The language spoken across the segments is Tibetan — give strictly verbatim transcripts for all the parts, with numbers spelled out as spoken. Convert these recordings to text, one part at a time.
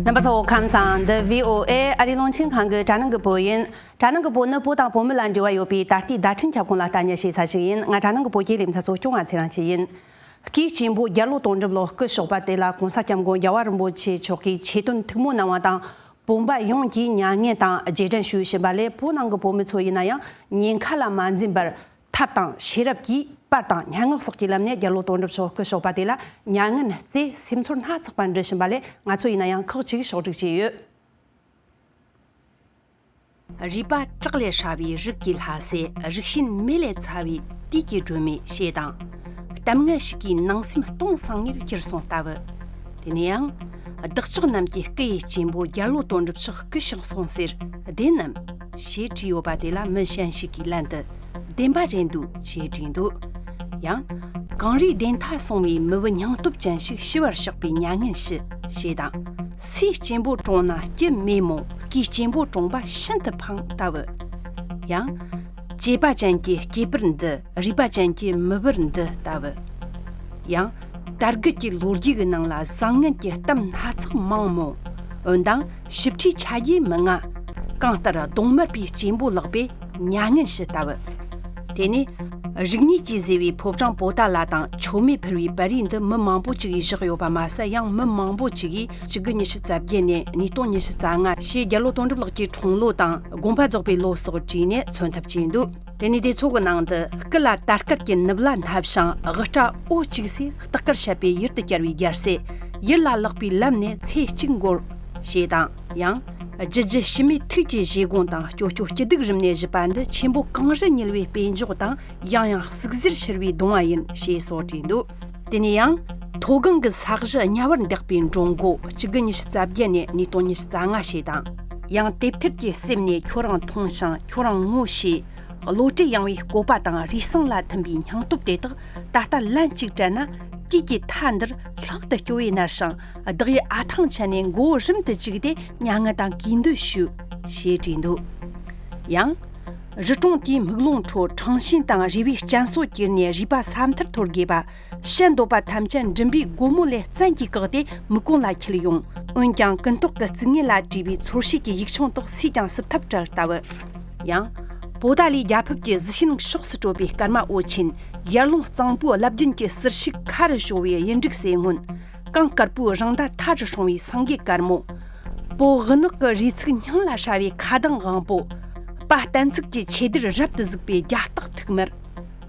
རྣམ་པ་ཚོ་ཁམས་བཟང་། འདི་བྷི་ཨོ་ཨེ་ཨ་རིའི་རླུང་འཕྲིན་ཁང་གི་དྲ་ནང་གི་བོད་ཡིན། དྲ་ནང་གི་བོད་ནི་བོད་དང་བོད་མི་ལ་འབྲེལ་བ་ཡོད་པའི་ད་ལྟའི་བརྡ་འཕྲིན་ཁྱབ་ཁོངས་ལ་ལྟ་ཉན་བྱེད་ས་ཞིག་ཡིན། ང་དྲ་ནང་གི་བོད་སྐད་ལས་མི་ཚ་ཚོ་སྐྱོང་ང་ཚེ་རིང་སྐྱིད་ཡིན། སྐུའི་གཅེན་པོ་རྒྱལ་ལོ་དོན་གྲུབ་ལོ་སྐུ་གཤེགས་པ་དེ་ལ་༸གོང་ས་༸སྐྱབས་མགོན་རྒྱལ་བ་རིན་པོ་ཆེ་མཆོག་གིས་ཆེ་བསྟོད་ཐུགས་སྨོན་གནང་བ་དང་། བོད་པ་ཡོངས་ཀྱིས་མྱ་ངན་དང་རྗེས་དྲན་ཞུ་བཞིན་པ་ལས། བོད་ནང་གི་བོད་མི་ཚོ་ཡིན་ན་ཡང་ཉེན་ཁ་ལ་མ་འཛེམས་པར། ཐབས་དང་ཤེས་རབ་ཀྱིས་པར་དང་སྙན་ངག་སོགས་ཀྱི་ལམ་ནས་རྒྱལ་ལོ་དོན་གྲུབ་མཆོག་སྐུ་གཤེགས་པ་དེ་ལ་མྱ་ངན་བརྩེ་སེམས་ཚོར་སྣ་ཚོགས་པ་འབྲི་བཞིན་པ་ལས། ང་ཚོ་ཡིན་ན་ཡང་ཁག་ཅིག་ཕྱོགས་སྒྲིག་བྱས་ཡོད། རུས་པ་བྲག་ལས་ཧྲ་བའི་རིགས་ཀྱི་ལྷ་སྲས། རིགས་ཞེན་མེ་ལས་ཚ་བའི་དུས་ཀྱི་སྒྲོན་མེ་ཞེས་དང་། གཏམ་ངན་ཞིག་གིས་ནང་སེམས་སྟོང་སང་ངེར་གྱུར་སོང་ལྟ་བུ། དེ་ནས་ཡང་། བདག་ཅག་རྣམས་ཀྱི་སྐུ་ཡི་གཅེན་པོ་རྒྱལ་ལོ་དོན་གྲུབ་མཆོག་སྐུ་གཤེགས་སོང་ཟེར་བདེན་ནམ། ཞེས་དྲིས་ཡོད་པ་དེ་ལ་མི་གཞན་ཞིག་གིས་ལན་དུ། བདེན་པ་རེད་འདུག་ཅེས་དྲིས་འདུག། ཡང་། གངས་རིའི་བདེན་མཐའ་སྲུང་བའི་མི་བུ་སྙིང་སྟོབས་ཅན་ཞིག་ཤི་བར་བཞག་པའི་མྱ་ངན་ཞུ། ཞེས་དང་། སུའི་གཅེན་པོ་གྲོངས་ན་སྐྱིད་མེད་མོ། སྐུའི་གཅེན་པོ་གྲོངས་པ་ཤིན་ཏུ་ཕངས་ལྟ་བུ། ཡང་། སྐྱེས་པ་ཅན་གྱི་སྐྱེས་པར་འདི། རུས་པ་ཅན་གྱི་མི་བུར་འདི་ལྟ་བུ། ཡང་། དར་རྒུད་ཀྱི་ལོ་རྒྱུས་ཀྱི་ནང་ལ་བཟང་ངན་གྱི་གཏམ་སྣ་ཚོགས་མང་མོ། འོན་ཏང་ཞིབ་ཕྲའི་ཆ་རྒྱུས་མི་མངའ། གང་ལྟར་གདོང་དམར་པའི་གཅེན་པོ་ལགས་པས་མྱ་ངན་ཞུ་ལྟ་བུ། དེ་ནས་རིག་གནས་ཀྱིས་བཟོས་པའི་ཕོ་བྲང་པོ་ཏཱ་ལ་དང་མཆོད་མེ་ཕུལ་བའི་པར་རིས་འདི་མི་མང་པོ་ཅིག་གིས་བཞག་ཡོད་པ་མ་ཟད། ཡང་མི་མང་པོ་ཅིག་གིས་ཆིག་དགུ་ཉི་ཤུ་རྩ་བརྒྱད་ནས་ཉིས་སྟོང་ཉི་ཤུ་རྩ་ལྔ་ཞེས་རྒྱལ་ལོ་དོན་གྲུབ་ལགས་ཀྱི་འཁྲུངས་ལོ་དང་དགོངས་པ་རྫོགས་པའི་ལོ་སོགས་བྲིས་ནས་མཚོན་ཐབས་བྱས་འདུག། དེ་ནས་དེ་ཚོ་གི་ནང་དུ། སྐུ་ལ་དར་དཀར་གྱི་ནུབ་ལྭ་བསྣམས་ཤིང་། དབུ་སྐྲ་འོ་གཅིག་སེར་སྟག་དཀར་བཤད་པའི་ཡུལ་དུ་གྱར་བའི་རྒྱལ་སྲས། ཡུལ་ལ་ལག་པའི་ལམ་ནས་ཚེ་གཅིག་འགོར། ཞེས་དང་། ཡང་། རྒྱུ་རྒྱུ་ཕྱི་མའི་ཐུགས་ཀྱི་བཞེད་དགོངས་དང་། སྐྱོ་སྐྱོ་སྐྱིད་སྡུག་རིམས་ནད་བཞི་པ་འདི། ཆེན་པོ་གངས་རི་བསྙིལ་བའི་དཔེ་འཇོག་དང་། ཡང་ཡང་ཟུག་གཟེར་འཕྱུར་བའི་གདུང་བ་ཡིན། ཞེས་སོགས་བྲིས་འདུག། དེ་ནས་ཡང་། མཐོ་སྒང་གི་ས་གཞི་གཉའ་བར་འདེགས་པའི་འགྲོ་མགོ། ཆིག་དགུ་ཉི་ཤུ་རྩ་བརྒྱད་ནས་ཉིས་སྟོང་ཉི་ཤུ་རྩ་ལྔ་ཞེས་དང་། ཡང་དེབ་ཐེར་གྱི་གསེབ་ནས། ཁྱོད་རང་མཐོང་ཞིང་ཁྱོད་རང་ངོ་ཤེས། བློ་གྲོས་ཡངས་པའི་བཀོད་པ་དང་རུས་གསེང་ལ་ཐིམ་པའི་སྙིང་སྟོབས་དེ་དག་ད་ལྟ་ལན་གཅིག་དྲན་ན། དུས་ཀྱི་མཐའ་འདིར་ལྷག་ཏུ་སྐྱོ་བས་མནར་ཞིང་། བདག་ཡིད་ཨ་ཐང་ཆད་ནས་མགོ་བོ་རིམ་དུ་བཅུག་སྟེ་མྱ་ངན་དང་གུས་འདུད་ཞུ། ཞེས་བྲིས་འདུག། ཡང་། རི་གྲོང་དེའི་སྨུག་ལོང་ཁྲོད་ཁྲང་ཞོན་དང་རུས་པའི་སྤྱན་གསོལ་གྱེར་ནས་རུས་པ་ས་མཐར་འཐོར་དགོས་པ། བཤད་འདོད་པ་ཐམས་ཅད་མགྲིན་པའི་སྒོ་མོ་ལས་བཙན་གྱིས་བཀག་སྟེ་མིག་གོང་ལ་འཁྱིལ་ཡོང་། འོན་ཀྱང་ཀུན་རྟོག་གི་རྩིག་ངོས་ལ་བྲིས་པའི་ཚོར་ཤེས་ཀྱི་ཡིག་ཆུང་དག་སུས་ཀྱང་སུབ་ཐབས་བྲལ་ལྟ་བུ། ཡང་། པོ་ཏཱ་ལའི་རྒྱ་ཕིབས་ཀྱི་གཟི་ཤིང་ཕྱོགས་སུ་དྲོད་པའི་སྐར་མ་འོད་ཆེན། ཡར་ཀླུང་གཙང་པོའི་རླབས་རྒྱུན་གྱི་ཟུར་ཞིག་ཁ་རུ་ཞོ་བའི་གཡུ་འབྲུག་སེར་སྔོན། གངས་དཀར་པོའི་རང་མདངས་མཐའ་རུ་སྲུང་བའི་སེང་གེ་དཀར་མོ། པོ་དབུ་ནག་གི་རུས་ཚིགས་སྙིང་ལ་ཧྲ་བའི་ཁ་གདངས་དབང་པོ། དཔའ་གཏན་ཚུགས་ཀྱི་ཆོས་སྡེར་རབ་ཏུ་གཟིགས་པའི་རྒྱ་སྟག་ཐུག་དམར།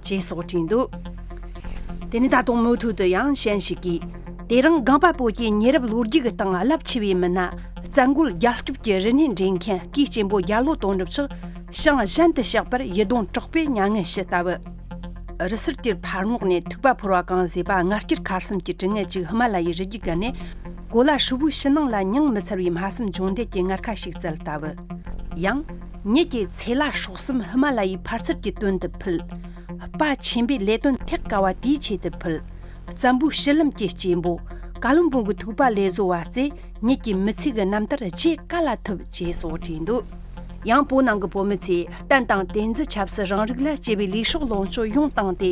ཅེས་སོགས་བྲིས་འདུག། དེ་ནས་ད་དུང་མུ་མཐུད་དུ་ཡང་གཞན་ཞིག་གིས། དེ་རིང་སྒང་པ་བོད་ཀྱི་ཉེ་རབས་ལོ་རྒྱུས་ཀྱི་སྟེང་རླབས་ཆེ་བའི་མི་སྣ། བཙན་རྒོལ་རྒྱལ་སྐྱོབ་ཀྱི་རིག་གནས་འགྲེམས་མཁན་སྐུའི་གཅེན་པོ་རྒྱལ་ལོ་དོན་གྲུབ་མཆོག་ཞིང་གཞན་དུ་གཤེགས་པར་ཡིད་གདུང་དྲག་པོས་མྱ་ངན་ཞུ་ལྟ་བུ། རི་སུལ་གྱི་ཕར་ངོགས་ནས་ཐུག་པ་ཕོར་བ་གང་བཟོས་པ་ལྔ་བསྐྱར་ཁར་གསུམ་གྱི་དྲི་ངད་ཅིག་ཧི་མ་ལ་ཡའི་རི་རྒྱུད་བརྒལ་ནས། གོ་ལ་ཧྲིལ་བོའི་ཕྱི་ནང་ལ་མྱིང་མི་ཚར་བའི་སྨྲ་བསམ་ལྗོངས་འདེད་ཀྱི་ངར་ཁ་ཞིག་བསྩལ་ལྟ་བུ། ཡང་། ཉིད་ཀྱི་ཚེ་ལྷ་སྲོག་གསུམ་ཧི་མ་ལ་ཡའི་ཕར་ཚུར་གྱི་དོན་དུ་ཕུལ། དཔའ་ཆེན་པོས་ལས་དོན་ཐེག་དཀའ་བ་དེའི་ཆེད་དུ་ཕུལ། བཙན་པོའི་ཕྱི་ལམ་གྱི་གཅེན་པོ། བཀའ་བློན་འབུམ་གྱི་ཐུག་པ་ལས་བཟོ་བ་བརྩེ། ཉིད་ཀྱི་མི་ཚེ་གི་རྣམ་ཐར་བརྗེད་ག་ལ་ཐུབ། ཅེས་སོགས་བྲིས་འདུག། ཡང་བོད་ནང་གི་བོད་མི་ཚོས་བསྟན་དང་བསྟན་འཛིན་ཆབ་སྲིད་རང་རིགས་ལ་གཅེས་པའི་ལས་སྲོག་ལོངས་སྤྱོད་ཡོངས་བཏང་སྟེ།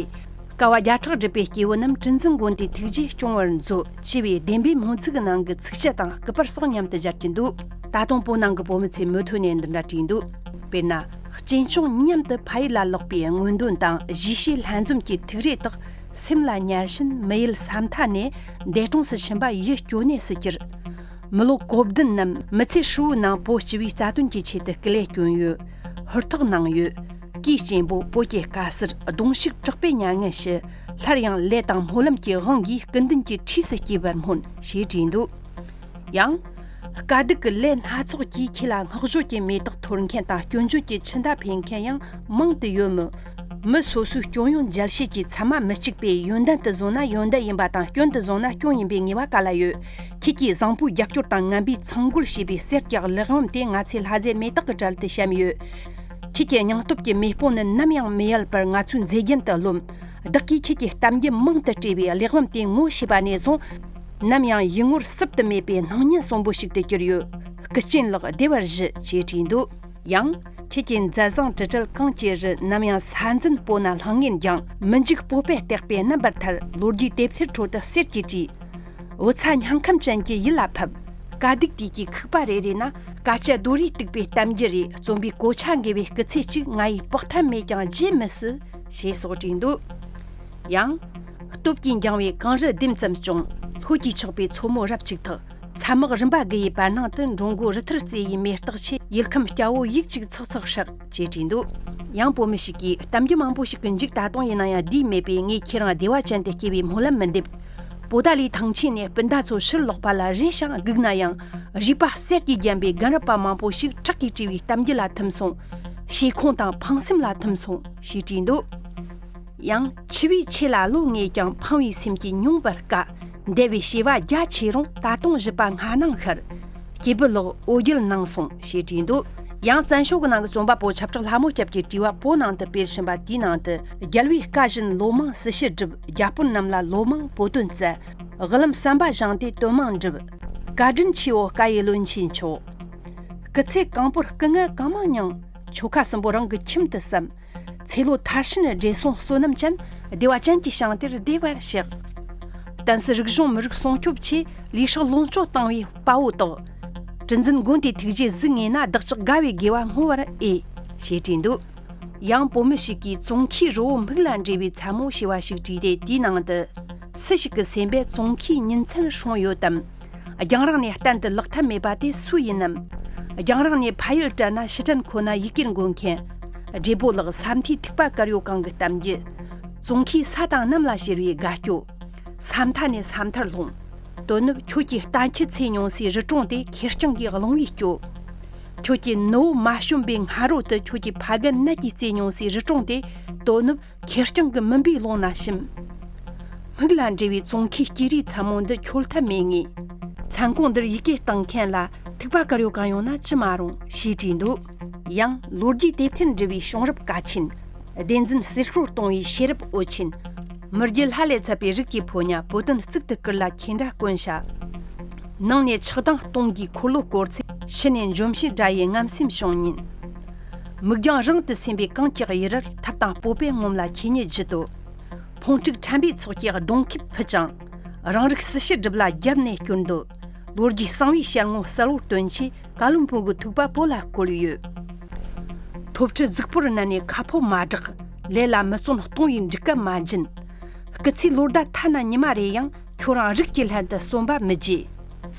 དཀའ་བ་བརྒྱ་ཕྲག་སྒྲུབ་པའི་སྐྱེས་བུ་རྣམས་དྲིན་ཅན་མགོན་དེའི་ཐུགས་རྗེས་སྐྱོང་བར་མཛོད། ཅེས་པའི་བདེན་པའི་སྨོན་ཚིག་གི་ནང་གི་ཚིགས་བཅད་དང་སྐུ་པར་སོགས་མཉམ་དུ་སྦྱར་གྱི་འདུག། ད་དུང་བོད་ནང་གི་བོད་མི་ཚོས་མུ་མཐུད་ནས་འདི་འདྲ་བྲིས་འདུག། དཔེར་ན། གཅེན་གཅུང་མཉམ་དུ་ཕ་ཡུལ་ལ་ལོག་པའི་དངོས་འདུན་དང་གཞིས་བྱེས་ལྷན་འཛོམས་ཀྱི་ཐུགས་རེ་དག་སེམས་ལ་ཉར་བཞིན་མི་ཡུལ་ས་མཐའ་ནས་འདས་གྲོངས་སུ་ཕྱིན་པ་ཡིད་སྐྱོ་གནས་སུ་གྱུར། མི་ལོ་གོ་བདུན་ནམ་མི་ཚེ་ཧྲིལ་བོའི་ནང་བོད་སྤྱི་བའི་རྩ་དོན་གྱི་ཆེད་དུ་སྐུ་ལས་བསྐྱོན་ཡོད། ཧུར་ཐག་གནང་ཡོད། སྐུའི་གཅེན་པོ་བོད་ཀྱི་དཀའ་སར་གདུང་ཤུགས་དྲག་པོས་མྱ་ངན་ཞུ། སླར་ཡང་ལས་དང་སྨོན་ལམ་གྱི་དབང་གིས་སྐུ་མདུན་གྱི་འཁྲིས་སུ་སྐྱེས་པར་སྨོན། ཞེས་བྲིས་འདུག། ཡང་། དཀའ་སྡུག་གི་ལས་སྣ་ཚོགས་ཀྱིས་ཁྱེད་ལ་བསྔགས་བརྗོད་ཀྱི་མེ་ཏོག་འཐོར་མཁན་དང་སྐྱོན་བརྗོད་ཀྱི་འཆི་མདའ་འཕེན་མཁན་ཡང་མང་དུ་ཡོད་མོད། མི་སོ་སོའི་སྐྱོན་ཡོན་འཇལ་བྱེད་ཀྱི་ཚད་མ་མི་གཅིག་པས། ཡོན་ཏན་དུ་བཟུང་ན་ཡོན་ཏན་ཡིན་པ་དང་། སྐྱོན་དུ་བཟུང་ན་སྐྱོན་ཡིན་པའི་ངེས་པ་ག་ལ་ཡོད། ཁྱེད་ཀྱིས་བཟང་པོའི་རྒྱབ་སྐྱོར་དང་ངན་པའི་ཚང་རྒོལ་བྱས་པའི་གསེར་གྱི་གླེགས་བམ་དེ་ང་ཚོས་ལྷ་རྫས་མེ་སྟག་གི་གྲལ་དུ་བཤམས་ཡོད། ཁྱེད་ཀྱི་སྙིང་སྟོབས་ཀྱི་མེ་དཔུང་ནི་ནམ་ཡང་མི་ཡལ་བར་ང་ཚོའི་མཛེས་རྒྱན་དུ་རློམ། བདག་གིས་ཁྱེད་ཀྱི་གཏམ་རྒྱུད་མང་དུ་བྲིས་པའི་གླེགས་བམ་དེ་ངོ་ཤེས་པ་ནས་བཟུང་། ནམ་ཡང་ཡིད་ངོར་བསུབ་ཏུ་མེད་པའི་སྣང་བརྙན་གསོན་པོ་ཞིག་ཏུ་གྱུར་ཡོད། སྐུ་རྐྱེན་ལགས་བདེ་བར་བཞུ། ཅེས་བྲིས་འདུག། ཡང་། ཁྱེད་ཀྱི་མཛད་བཟང་དྲི་བྲལ་གང་ཅི་རུ། ནམ་ཡང་ས་འཛིན་སྤོ་ན་སླང་ངེར་འགྱིང་། མི་འཇིགས་སྤོབས་པས་བཏེགས་པའི་རྣམ་པར་ཐར། ལོ་རྒྱུས་དེབ་ཐེར་ཁྲོད་དུ་གསེར་གྱིས་བྲིས། འུ་ཚ་སྙིང་ཁམས་ཅན་གྱི་ཡིད་ལ་ཕབ། དཀའ་སྡུག་དུས་ཀྱི་ཁུག་པ་རེ་རེ་ན་དཀའ་སྤྱད་རྡོ་རིང་གཏུགས་པའི་གཏམ་རྒྱུད་རེ་རྩོམ་པའི་གོ་ཆ་འགེལ་བའི་སྐུ་ཚེ་གཅིག་ང་ཡིས་དཔག་ཐབས་མེད་ཀྱང་བརྗེད་མི་སྲིད། ཞེས་སོགས་བྲིས་འདུག་ཡང་། སྟོབས་ཀྱིས་འགྱིང་བའི་གངས་རི་ལྡེམ་ཙམ་བྱུང་། ལྷོད་ཀྱིས་ཆགས་པའི་མཚོ་མོ་རབ་ཅིག་ཐག་ཚ་དམག་རིམ་པ་དགུ་ཡི་བར་སྣང་དུ་འགྲོ་མགོ་རུ་ཐུར་རྩེ་ཡི་མེ་སྟག་ཆེ་ཡུལ་ཁམས་སྐྱ་བོ་ཡིག་གཅིག་ཚག་ཚག་ཧྲག་ཅེས་བྲིས་འདུག་ཡང་བོད་མི་ཞིག་གིས་གཏམ་རྒྱུད་མང་པོ་ཞིག་གི་མཇུག་ད་དུང་ཡིན་ན་ཡང་བསྡུས་མེད་པས། ངས་ཁྱེད་རང་བདེ་བ་ཅན་དུ་སྐྱེ་བའི་སྨོན་ལམ་མི་འདེབས། པོ་ཏཱ་ལའི་ཐང་ཆེན་ནས་སྤུན་ཟླ་ཚོ་ཕྱིར་ལོག་པ་ལ་རེ་ཞིང་སྒུག་ན་ཡང་། རུས་པ་གསེར་གྱིས་བརྒྱན་པའི་རྒན་རབས་པ་མང་པོ་ཞིག་བྲག་གིས་བྲིས་པའི་གཏམ་རྒྱུད་ལ་ཐིམ་སོང་། ཞེ་ཁོང་དང་ཕངས་སེམས་ལ་ཐིམ་སོང་ཞེས་བྲིས་འདུག་ཡང་འཆི་བའི་ཆེད་ལ་བློ་ངེས་ཀྱང་ཕངས་པའི་སེམས་ཀྱིས་མྱོང་བར་དཀའ། འདས་པའི་བྱེ་བ་རྒྱ་ཆེ་རུང་ད་དུང་བཞི་པ་སྔ་ནང་ཤར། སྐྱེས་བུ་ལགས་འོ་བརྒྱལ་གནང་སོང་ཞེས་བྲིས་འདུག་ཡང་བཙན་བྱོལ་གྱི་ནང་གི་རྩོམ་པ་པོ་ཆབ་བྲག་ལྷ་མོ་སྐྱབས་ཀྱིས་བྲིས་པ་བོད་ནང་དུ་སྤེལ་བཞིན་པ་དེའི་ནང་དུ། རྒྱལ་བའི་བཀའ་བཞིན་ལོ་མང་སྲི་ཞུ་བསྒྲུབས། རྒྱ་དཔོན་རྣམས་ལ་ལོ་མང་བོད་དོན་བསྩལ། དབུ་ལམ་ཟམ་པ་བཞེངས་ཏེ་དོན་མང་བསྒྲུབས། བཀའ་དྲིན་ཆེའོ་བཀའ་ཡི་བློན་ཆེན་མཆོག་སྐུ་ཚེ་གང་པོར་སྐུ་ངལ་གང་མང་མྱངས། ཆོལ་ཁ་གསུམ་པོ་རང་གི་ཁྱིམ་དུ་བསམ། ཚེ་ལོ་མཐར་ཕྱིན་བགྲེས་སོང་བསོད་ནམས་ཅན། བདེ་བ་ཅན་གྱི་ཞིང་དེར་བདེ་བར་གཤེགས། བསྟན་སྲིད་རིག་གཞུང་མི་རིགས་སྲུང་སྐྱོབ་ཆེད། ལུས་སྲོག་ལོངས་སྤྱོད་བཏང་བའི་དཔའ་བོ་དག་གྲུ་འཛིན་མགོན་དེའི་ཐུགས་རྗེ་གཟིགས་ངེས་ན། བདག་ཅག་དགའ་བའི་དགེ་བ་བསྔོ་བར་འོས། ཞེས་བྲིས་འདུག་ཡང་བོད་མི་ཞིག་གིས་ཙོང་ཁའི་རི་བོ་སྨུག་ལ་འདྲེས་པའི་མཚན་མོ་ཞེས་པ་ཞིག་བྲིས་ཏེ། དེའི་ནང་དུ། སུ་ཞིག་གི་སེམས་པས་ཙོང་ཁའི་ཉིན་མཚན་སྲུང་ཡོད་དམ། རྒྱང་རིང་ནས་གཏན་དུ་ལག་ཐབས་མེད་པ་དེ་སུ་ཡིན་ནམ། རྒྱང་རིང་ནས་ཕ་ཡུལ་བསྐྲད་ན་ཕྱི་དྲན་ཁོ་ན་ཡི་གེར་འགོད་མཁན། བགྲེས་པོ་ལགས་ས་མཐའི་ཐིགས་པ་དཀར་ཡོལ་གང་གི་གཏམ་རྒྱུད། ཙོང་ཁའི་ས་དང་གནམ་ལ་ཕྱེ་བའི་དགའ་སྐྱོ། ས་མཐའ་ནས་ས་མཐར་ལྷུང་། དོ་ནུབ་ཁྱོད་ཀྱི་རྟ་ཁྱུ་ཚེ་ཉུང་སའི་རི་གྲོང་དེ་ཁེར་རྐྱང་གི་གླིང་བུའི་སྐྱོ། ཁྱོད་ཀྱི་ནུ་བོ་མ་བྱོན་པའི་སྔ་རོལ་དུ་ཁྱོད་ཀྱི་ཕ་རྒན་ནད་ཀྱིས་རྩེ་ཉུང་སའི་རི་གྲོང་དེ། དོ་ནུབ་ཁེར་རྐྱང་གི་མུན་པའི་ཀློང་ན་ཞིམ། སྨུག་ལ་འདྲེས་པའི་ཙོང་ཁའི་སྐྱེས་རིས་ཚ་མོ་འདི་འཁྱོལ་ཐབས་མེད་ངེས། མཚན་གུང་འདིར་ཡི་གེ་བཏང་མཁན་ལ་ཐིགས་པ་དཀར་ཡོལ་གང་ཡོང་ན་ཅི་མ་རུང་ཞེས་བྲིས་འདུག་ཡང་ལོ་རྒྱུས་དེབ་ཐེར་འབྲི་བའི་བྱུང་རབས་བཀའ་ཆེན། བདེན་རྫུན་ཟེར་ཤོར་གཏོང་བའི་ཤེས་རབ་འོད་ཆེན། མི་རྒྱུད་ལྷ་ལས་ཚད་པའི་རིགས་ཀྱི་ཕོ་ཉ། བོད་དོན་གཙུག་ཏུ་བཀུར་ལ་ཁྱེད་འདྲ་དཀོན་ཤ། ནང་ནས་ཆགས་སྡང་སྟོང་གི་འཁོར་ལོ་བསྐོར་ཚེ། ཕྱི་ནས་འཇོམས་བྱེད་དགྲ་ཡི་རྔམ་སེམས་བྱུང་ཉིན། མིག་རྒྱང་རིང་དུ་སེམས་པའི་གངས་ཀྱི་གཡུ་རལ། ཐབས་དང་སྤོབས་པས་ངོམས་ལ་ཁྱེད་ཉིད་བརྒྱུད་དོ། ཕུང་དཀྲུག་ཁྲམ་པའི་ཚོགས་ཀྱིས་གདོང་ཁེབས་ཕུད་ཅིང་། རང་རིགས་སྲི་ཞུ་སྒྲུབ་ལ་རྒྱབ་ནས་སྐྱོར་འདོད། ལོ་རྒྱུས་གསང་བའི་ཞལ་ངོ་གསལ་བོར་སྟོན་ཆེད། བཀའ་བློན་སྤུན་དགུ་ཐུག་པ་བོད་ལ་བཀོད་ཡོད། ཐོབ་ཁྲི་རྫིག་པོར་མནན་ནས་ཁ་ཕོ་མ་བསྒྲགས། ལས་ལ་མི་བརྩོན་གཏོང་བའི་འགྲིག་སྐབས་མ་འབྱིན། སྐུ་ཚེའི་ལོ་ཟླ་ཐ་ན་ཉི་མ་རེ་ཡང་། ཁྱོད་རང་རིགས་ཀྱི་ལྷན་དུ་གསོན་པ་མི་བརྗེད།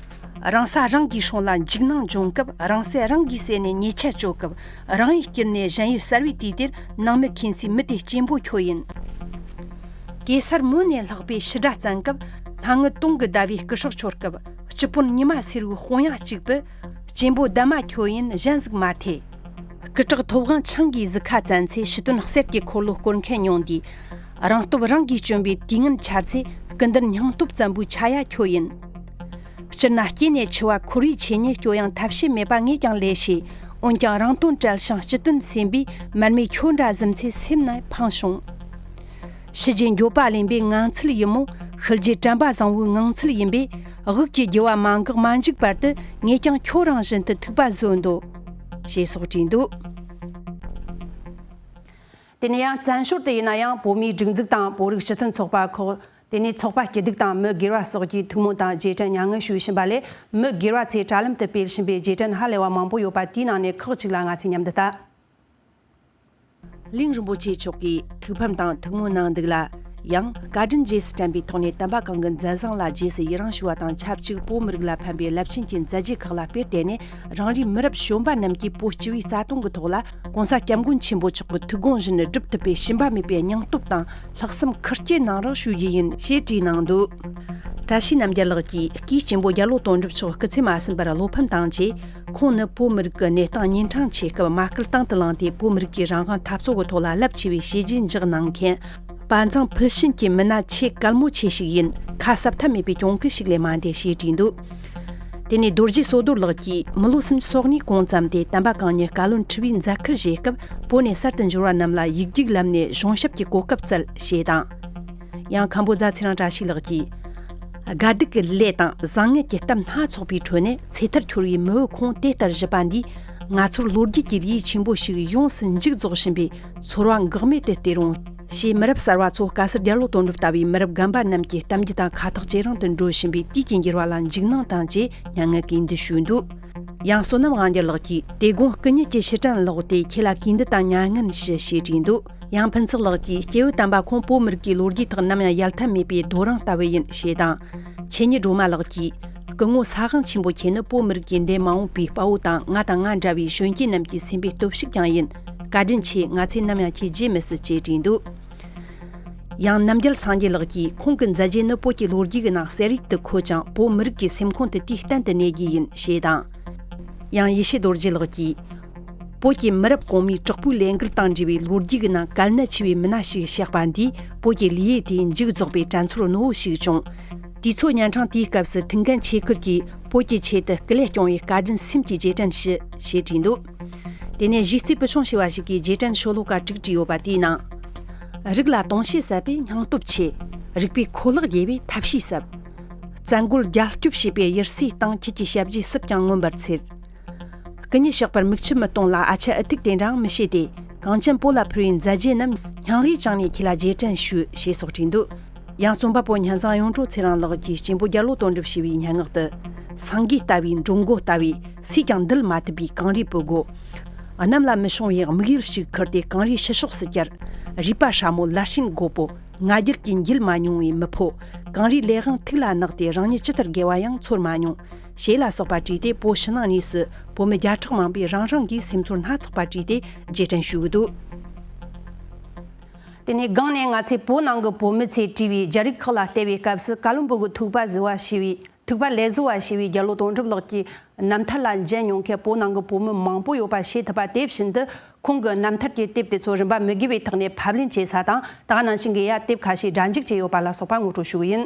རང་ས་རང་གི་སྲུང་ལ་འཇིགས་སྣང་འབྱུང་སྐབས། རང་སྲས་རང་གིས་བསད་ནས་ཉེས་ཆད་གཅོད་སྐབས། རང་ཡུལ་བསྐྱུར་ནས་གཞན་ཡུལ་གསར་བའི་དུས་དེར། ནང་མི་མཁྱེན་སའི་མི་དེ་གཅེན་པོ་ཁྱོད་ཡིན། གེ་སར་མོ་ནས་ལྷགས་པའི་ཕྱི་དགྲ་བཙན་སྐབས། སྣང་ངུ་དུང་གི་ཟླ་བའི་སྐུ་སྲོག་འཆོར་སྐབས། སྤྱི་དཔོན་ཉི་མ་སེར་བོའི་དཔུང་ཡ་གཅིག་པུ། གཅེན་པོ་འདབ་མ་ཁྱོད་ཡིན་གཞན་ཟིག་མ་ཐེ། སྐུ་དྲག་ཐོབ་དབང་ཆང་གིས་གཟུགས་ཁ་བཙན་ཚེ། ཕྱི་དོན་གསེར་གྱི་འཁོར་ལོ་བསྐོར་མཁན་ཉུང་དུས། རང་སྟོབས་རང་གིས་བསྐྱོན་པའི་དུས་ངན་འཆར་ཚེ། སྐུ་མདུན་སྙིང་སྟོབས་བཙན་པོའི་ཆ་ཡ་ཁྱོད་ཡིན། སྤྱིར་ན་སྐྱེས་ནས་འཆི་བ་འཁོར་བའི་ཆོས་ཉིད། སྐྱོ་ཡང་ཐབས་ཤེས་མེད་པ་ངས་ཀྱང་ལས་ཤེས། འོན་ཀྱང་རང་དོན་བྲལ་ཞིང་སྤྱི་དོན་སེམས་པའི། མར་མེ་ཁྱོད་འདྲ་གཟིམས་ཚེ་སེམས་ནས་ཕངས་བྱུང་། ཕྱི་རྒྱུད་འགྱོད་པ་ལེན་པའི་ངང་ཚུལ་ཡིན་མོད། ཤུལ་རྒྱུད་དྲན་པ་བཟང་བོའི་ངང་ཚུལ་ཡིན་པས། དབུགས་ཀྱི་རྒྱུ་བ་མ་འགག་མ་འཇིག་བར་དུ། ངས་ཀྱང་ཁྱོད་རང་བཞིན་དུ་ཐུག་པ་བཟོད་འདོད། ཞེས་སོགས་བྲིས་འདུག་དེ་ནས་ཡང་བཙན་བྱོལ་དུ་ཡིན་ན་ཡང་བོད་མིའི་སྒྲིག་འཛུགས་དང་བོད་རིགས་སྤྱི་མཐུན་ཚོགས་པ་ཁག་དེ་ནས་ཚོགས་པ་སྐྱིད་སྡུག་དང་མི་སྒེར་བ་སོགས་ཀྱིས་ཐུགས་སྨོན་དང་རྗེས་དྲན་མྱ་ངན་ཞུས་བཞིན་པ་ལས། མི་སྒེར་བ་ཚོས་དྲ་ལམ་དུ་སྤེལ་བཞིན་པའི་རྗེས་དྲན་ཧ་ལས་པ་མང་པོ་ཡོད་པ། དེའི་ནང་ནས་ཁག་ཅིག་ལ་ང་ཚོས་མཉམ་དུ་ལྟ། གླིང་རིན་པོ་ཆེ་མཆོག་གིས་ཐུགས་ཕམ་དང་ཐུགས་སྨོན་གནང་འདུག་ལ། ཡང་བཀའ་དྲིན་རྗེས་སུ་དྲན་པའི་ཐོག་ནས། དམ་པ་གང་གི་མཛད་བཟང་ལ་རྗེས་སུ་ཡི་རང་ཞུ་བ་དང་ཆབས་ཅིག་བོད་མི་རིགས་ལ་ཕན་པའི་རླབས་ཆེན་གྱི་མཛད་རྗེས་ཁག་ལ་དཔེར་བལྟས་ནས། རང་རེའི་མི་རབས་གཞོན་པ་རྣམས་ཀྱིས་བོད་སྤྱི་བའི་རྩ་དོན་གྱི་ཐོག་ལ། ༸གོང་ས་༸སྐྱབས་མགོན་ཆེན་པོ་མཆོག་གི་ཐུགས་དགོངས་བཞིན་སྒྲུབ་ཐུབ་པའི་ཞུམ་པ་མེད་པའི་སྙིང་སྟོབས་དང་ལྷག་བསམ་ཁུར་སྐྱེད་གནང་རོགས་ཞུ་རྒྱུ་ཡིན། ཞེས་བྲིས་གནང་འདུག་བཀྲ་ཤིས་རྣམ་རྒྱལ་ལགས་ཀྱིས་སྐུའི་གཅེན་པོ་རྒྱལ་བོ་དོན་གྲུབ་མཆོག་སྐུ་ཚེ་མ་ཟིན་པར་བློ་ཕམ་བཏང་རྗེས། ཁོང་ནི་བོད་མི་རིགས་ཀྱི་གནས་སྟངས་ཉིན་གྲངས་ཆེ་སྐབས་མ་སྐུལ་དང་དུ་བླངས་ཏེ། བོད་མི་རིགས་ཀྱི་རང་དབང་འཐབ་རྩོད་ཀྱི་ཐོག་ལ་རླབས་ཆེ་བའི་བྱས་རྗེས་འཇོག་གནང་མཁན། དཔའ་མཛངས་ཕུལ་ཕྱིན་གྱི་མི་སྣ་ཆེས་གལ་མོ་ཆེ་ཞིག་ཡིན། ཁ་གསབ་ཐབས་མེད་པའི་གྱོང་གུད་ཞིག་ལས་མ་འདས། ཞེས་བྲིས་འདུག་དེ་ནས་རྡོ་རྗེ་བསོད་རྡོར་ལགས་ཀྱིས། མི་ལོ་སུམ་ཅུ་སོ་གཉིས་གོང་ཙམ་དུ་དམ་པ་གང་ཉིད་བཀའ་བློན་ཁྲི་པའི་མཛད་ཁུར་བཞེས་སྐབས། བོད་ནས་གསར་དུ་འབྱོར་བ་རྣམས་ལ་ཡིག་རྒྱུགས་ལམ་ནས་གཞུང་ཞབས་ཀྱི་གོ་སྐབས་བསྩལ། ཞེས་དང་། ཡང་མཁན་པོ་རྫ་ཚེ་རིང་བཀྲ་ཤིས་ལགས་ཀྱིས། དགའ་སྡུག་གི་ལས་དང་བཟང་ངན་གྱི་གཏམ་སྣ་ཚོགས་པའི་ཁྲོད་ནས་ཚེ་ཐར་འཁྱོལ་བའི་མི་བུ་ཁོང་དེ་ལྟར་བཞུགས་པ་འདིས། ང་ཚོར་ལོ་རྒྱུས་ཀྱི་ལེའུ་ཆེན་པོ་ཞིག་ཡོངས་སུ་མཇུག་རྫོགས་བཞིན་པའི་ཚོར་བ་འགག་མེད་དུ་སྟེར་འོང་ ཞེས་མི་རབས་གསར་བ་ཚོ་སྐལ་སྲས་རྒྱ་ལོ་དོན་གྲུབ་ལྟ་བུའི་མི་རབས་རྒན་པ་རྣམས་ཀྱི་གཏམ་རྒྱུད་དང་ཁ་ཐག་ཇེ་རིང་དུ་འགྲོ་བཞིན་པའི་དུས་ཀྱི་འགྱུར་བ་ལ་འཇིགས་སྣང་དང་བཅས་མྱ་ངན་གུས་འདུད་ཞུས་འདུག། ཡང་བསོད་ནམས་དབང་རྒྱལ་ལགས་ཀྱིས། དེ་དགོང་སྐུ་ཉིད་ཀྱི་ཕྱིར་དྲན་ཀློག་སྟེ་ཁྱེད་ལ་གུས་འདུད་དང་མྱ་ངན་ཞུ་ཞེས་བྲིས་འདུག། ཡང་ཕུན་ཚོགས་ལགས་ཀྱིས། སྐྱེས་བུ་དམ་པ་ཁོང་བོད་མི་རིགས་ཀྱི་ལོ་རྒྱུས་ཐོག་ནམ་ཡང་ཡལ་ཐབས་མེད་པའི་རྡོ་རིང་ལྟ་བུ་ཡིན་ཞེས་དང་། ཆོས་ཉིད་སྒྲོལ་མ་ལགས་ཀྱིས། སྐུ་ངོ་ས་དབང་ཆེན་པོ་ཁྱེད་ནི་བོད་མི་རིགས་ཀྱི་འདས་མ་འོངས་པའི་དཔའ་བོ་དང་ང་དང་ང་འདྲ་བའི་གཞོན་སྐྱེས་རྣམས་ཀྱི་སེམས་པའི་སྟོབས་ཤུགས་ཀྱང་ཡིན། བཀའ་དྲིན་ཆེ། ང་ཚོས་ནམ་ཡང་ཁྱེད་བརྗེད་མི་སྲིད་ཅེས་བྲིས་འདུག། ཡང་རྣམ་རྒྱལ་སངས་རྒྱས་ལགས་ཀྱིས། ཁོང་གི་མཛད་རྗེས་ནི་བོད་ཀྱི་ལོ་རྒྱུས་ཀྱི་ནང་གསལ་ཡིག་ཏུ་འཁོད་ཅིང་བོད་མི་རིགས་ཀྱི་སེམས་ཁོང་དུ་དུས་གཏན་དུ་གནས་རྒྱུ་ཡིན་ཞེས་དང་། ཡང་ཡེ་ཤེས་རྡོ་རྗེ་ལགས་ཀྱིས། བོད་ཀྱི་མི་རབས་གོང་མའི་དྲག་པོའི་ལས་འགུལ་དང་འབྲེལ་བའི་ལོ་རྒྱུས་ཀྱི་ནང་གལ་གནད་ཆེ་བའི་མི་སྣ་ཞིག་གཤེགས་པ་འདིས་བོད་ཀྱི་ལུས་ཡུལ་དེའི་མཇུག་རྫོགས་པའི་དྲན་ཚོར་རྣོ་བོ་ཞིག་བྱུང་། དུས་ཚོད་ཉན་འཕྲང་དེའི་སྐབས་སུ་ཐུགས་འགན་ཆེ་ཁུར་གྱིས་བོད་ཀྱི་ཆེད་དུ་སྐུ་ལས་སྐྱོང་བའི་བཀའ་དྲིན་སེམས་ཀྱིས་རྗེས་དྲན་ཞུ་ཞེས་བྲིས་འདུག། དེ་ནས་གཞིས་རྩེ་བུ་ཆུང་ཞེས་པ་ཞིག་གིས་རྗེས་དྲན་ཤོ་ལོ་ཀ་དྲུག་བྲིས་ཡོད་པ་དེའི་ནང་། རིགས་ལ་དུང་ཞེན་ཟབ་པས་སྙིང་སྟོབས་ཆེ། རིག་པའི་ཁོ་ལག་རྒྱས་པས་ཐབས་ཤེས་ཟབ། བཙན་རྒོལ་རྒྱལ་སྐྱོབ་བྱེད་པའི་གཡུལ་སའི་སྟེང་ཁྱེད་ཀྱི་ཞབས་རྗེས་སུབ་ཀྱང་མངོན་པར་འཚེར། སྐུ་ཉིད་གཤེགས་པར་མིག་ཆུ་མི་གཏོང་ལ་ཨ་ཆད་ཨུ་ཐུག་དེ་འདྲའང་མི་བྱེད་དེ། གངས་ཅན་བོད་ལ་ཕུལ་བའི་མཛད་རྗེས་རྣམས་སྙིང་དབུས་བཅངས་ནས་ཁྱེད་ལ་རྗེས་དྲན་ཞུ་ཞེས་སོགས་བྲིས་འདུག། ཡང་རྩོམ་པ་པོ་སྙན་བཟང་གཡུང་དྲུང་ཚེ་རིང་ལགས་ཀྱིས་སྐྱེས་བུ་རྒྱ་ལོ་དོན་གྲུབ་ཞེས་པའི་སྙན་ངག་ཏུ། སེང་གེ་ལྟ་བུའི་འགྲོ་མགོ་ལྟ་བུའི་སུས་ཀྱང་འདུལ་མ་ཐུབ་པའི་གངས་རིའི་སྤུ་གོ། གནམ་ལ་མི་ཤོང་བའི་དམིགས་ཡུལ་ཞིག་ཁུར་ཏེ་གངས་རིའི་ཕྱི་ཕྱོགས་སུ་བསྐྱར། རུས་པ་སྲ་མོ་ལར་ཕྱིན་རྒོད་པོ། ང་རྒྱལ་གྱིས་འགྱེལ་མ་མྱོང་བའི་མི་ཕོ། གངས་རིའི་ལས་དབང་ཐུགས་ལ་བརྣགས་ཏེ་རང་ཉིད་ཇི་ལྟར་དགེ་བ་ཡང་འཚོལ་མ་མྱོང་། ཞེས་ལ་སོགས་པ་བྲིས་ཏེ་བོད་ཕྱི་ནང་གཉིས་སུ་བོད་མི་བརྒྱ་ཕྲག་མང་པོས་རང་རང་གི་སེམས་ཚོར་སྣ་ཚོགས་པ་བྲིས་ཏེ་རྗེས་དྲན་ཞུ་གི་འདུག། དེ་ནས་སྒང་ནས་ང་ཚོས་བོད་ནང་གི་བོད་མི་ཚོས་བྲིས་པའི་རྒྱ་རིགས་ཁག་ལ་བལྟས་པའི་སྐབས་སུ་ཀ་ལོན་སྦུག་གི་ཐུག་པ་བཟོ་བ་ཞེས་པའི་ཐུག་པ་ལས་བཟོ་བ་ཞེས་པའི་རྒྱ་ལོ་དོན་གྲུབ་ལགས་ཀྱི་རྣམ་ཐར་ལ་མཇལ་མྱོང་མཁན་བོད་ནང་གི་བོད་མི་མང་པོ་ཡོད་པ་ཤེས་ཐུབ་པ་དེ་བཞིན་དུ་ཁོང་གི་རྣམ་ཐར་གྱི་དེབ་དེ་ཚོ་རིན་པ་མི་དགེ་བའི་ཐོག་ནས་ཕབ་ལེན་བྱེད་ས་དང་། ད་ག་ནང་བཞིན་གྱི་ཡ་དེབ་ཁ་ཤས་སྒྲ་འཇུག་བྱས་ཡོད་པ་ལ་སོགས་པ་ངོ་སྤྲོད་ཞུ་གི་ཡིན།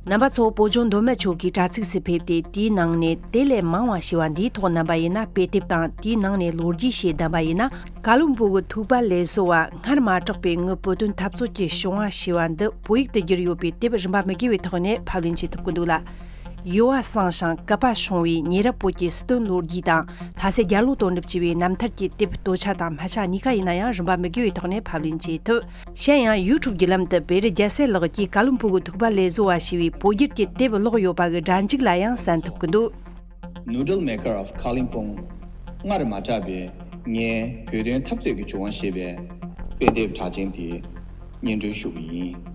རྣམ་པ་ཚོ་བོད་ལྗོངས་མདོ་སྨད་ཕྱོགས་ཀྱི་དྲ་ཚིགས་སུ་ཕེབས་ཏེ། དེའི་ནང་ནས་དེ་ལས་མང་བ་ཞེས་པ་འདིའི་ཐོག་བསྣམས་པ་ཡིན་ན། དཔེ་དེབ་དང་དེའི་ནང་ནས་ལོ་རྒྱུས་ཞེས་བདམས་པ་ཡིན་ན། ཀ་ལོན་སྦུག་གི་ཐུག་པ་ལས་བཟོ་བ་སྔར་མ་གྲགས་པའི་ངའི་བོད་དོན་འཐབ་རྩོད་ཀྱི་བྱུང་བ་ཞེས་པ་འདི་བོད་ཡིག་ཏུ་བསྒྱུར་ཡོད་པའི་དེབ་རིན་པ་མི་དགེ་བའི་ཐོག་ནས་ཕབ་ལེན་བྱེད་ཐུབ་ཀྱི་འདུག་ལ། ཡུ་བ་བསྲངས་ཤིང་སྐུད་པ་བྱུང་བའི་ཉེ་རབས་བོད་ཀྱི་སྲིད་དོན་ལོ་རྒྱུས་དང་། ལྷ་སྲས་རྒྱ་ལོ་དོན་གྲུབ་ཅེས་པའི་རྣམ་ཐར་གྱི་དེབ་སྟོད་ཆ་དང་སྨད་ཆ་གཉིས་ཀ་ཡིན་ན་ཡང་རིན་པ་མི་དགེ་བའི་ཐོག་ནས་ཕབ་ལེན་བྱེད་ཐུབ། གཞན་ཡང་ཡུ་ཊུབ་བརྒྱུད་ལམ་དུ་བེ་རི་རྒྱལ་སྲས་ལགས་ཀྱིས་ཀ་ལོན་སྦུག་གི་ཐུག་པ་ལས་བཟོ་བ་ཞེས་པའི་བོད་བསྒྱུར་གྱི་དེབ་ཀློག་ཡོད་པ་གི་སྒྲ་འཇུག་ལ་ཡང་གསན་ཐུབ་ཀྱི་འདུག། Noodle Maker of Kalimpong སྔར་མ་གྲགས་པའི་ངའི་བོད་དོན་འཐབ་རྩོད་ཀྱི་བྱུང་བ་ཞེས་པའི་དཔེ་དེབ་གྲགས་ཅན་དེ་སྙན་སྒྲོན་ཞུ་གི་ཡིན།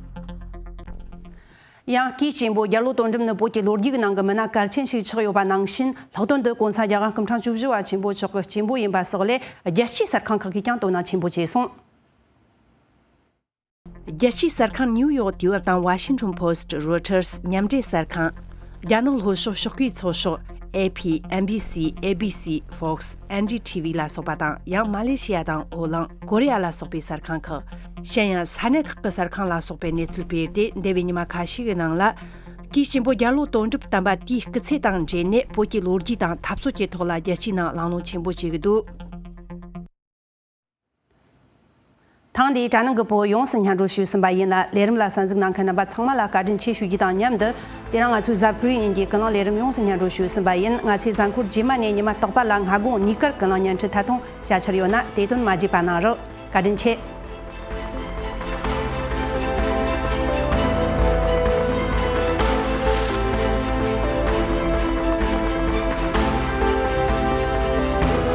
ཡང་སྐུའི་གཅེན་པོ་རྒྱ་ལོ་དོན་གྲུབ་ནི་བོད་ཀྱི་ལོ་རྒྱུས་ཀྱི་ནང་གི་མི་སྣ་གལ་ཆེན་ཞིག་ཆགས་ཡོད་པ་ནང་བཞིན། ལྷག་དོན་དུ་གོང་ས་རྒྱལ་དབང་སྐུ་ཕྲེང་བཅུ་བཞི་པ་ཆེན་པོ་མཆོག་གི་གཅེན་པོ་ཡིན་པ་སོགས་ལས། རྒྱལ་སྤྱིའི་གསར་ཁང་ཁག་གིས་ཀྱང་དོ་སྣང་ཆེན་པོ་བྱས་སོང་། རྒྱལ་སྤྱིའི་གསར་ཁང་ནིའུ་ཡོག་དུས་བབ་དང་། ཝ་ཤིང་ཊོན་པོ་སི་ཊི། རོའི་ཊར་སི། མཉམ་འབྲེལ་གསར་ཁང་། རྒྱ་ནག་ལྷོ་ཕྱོགས་ཤོག་ཁུའི་ཚོགས་ཤོག། ཨེ་ཕི། ཨེན་བི་སི། ཨེ་བི་སི། ཧྥོག་སི། ཨེན་ཌི་ཊི་ཝི་ལ་སོགས་པ་དང་། ཡང་མ་ལེ་ཤི་ཡ་དང་། ཨོ་གླིང་། ཀོ་རི་ཡ་ལ་སོགས་པའི་གསར་ཁང་ཁག། གཞན་ཡང་ས་གནས་ཁག་གི་གསར་ཁང་ལ་སོགས་པའི་གནས་ཚུལ་སྤེལ་ཏེ། འདས་པའི་ཉི་མ་ཁ་ཤས་ཀྱི་ནང་ལ། སྐུའི་གཅེན་པོ་རྒྱ་ལོ་དོན་གྲུབ་དམ་པ་དེའི་སྐུ་ཚེ་དང་འབྲེལ་ནས་བོད་ཀྱི་ལོ་རྒྱུས་དང་འཐབ་རྩོད་ཀྱི་ཐོག་ལ་རྒྱལ་སྤྱིའི་ནང་གླེང་སློང་ཆེན་པོ་བྱེད་ཀྱི་འདུག། ཐེངས་འདིའི་དྲ་ནང་གི་བོད་ཡོངས་སུ་སྙན་སྒྲོན་ཞུས་ཟིན་པ་ཡིན་ལ། ལས་རིམ་ལ་གསན་གཟིགས་གནང་མཁན་རྣམ་པ་ཚང་མ་ལ་བཀའ་དྲིན་ཆེ་ཞུ་རྒྱུ་དང་མཉམ་དུ། དེ་རིང་ང་ཚོའི་གཟའ་ཕུར་བུའི་དབྱིངས་ཀྱི་ཀུན་གླེང་ལས་རིམ་ཡོངས་སུ་སྙན་སྒྲོན་ཞུས་ཟིན་པ་ཡིན། ང་ཚོས་གཟའ་འཁོར་རྗེས་མ་ནས་ཉི་མ་རྟག་པར་ལ་སྔ་དགོང་གཉིས་ཀར་ཀུན་གླེང་བརྙན་འཕྲིན་ཐད་གཏོང་བྱ་འཆར་ཡོད་ན། དེ་དོན་མ་བརྗེད་པ་གནང་རོགས། བཀའ་དྲིན་ཆེ།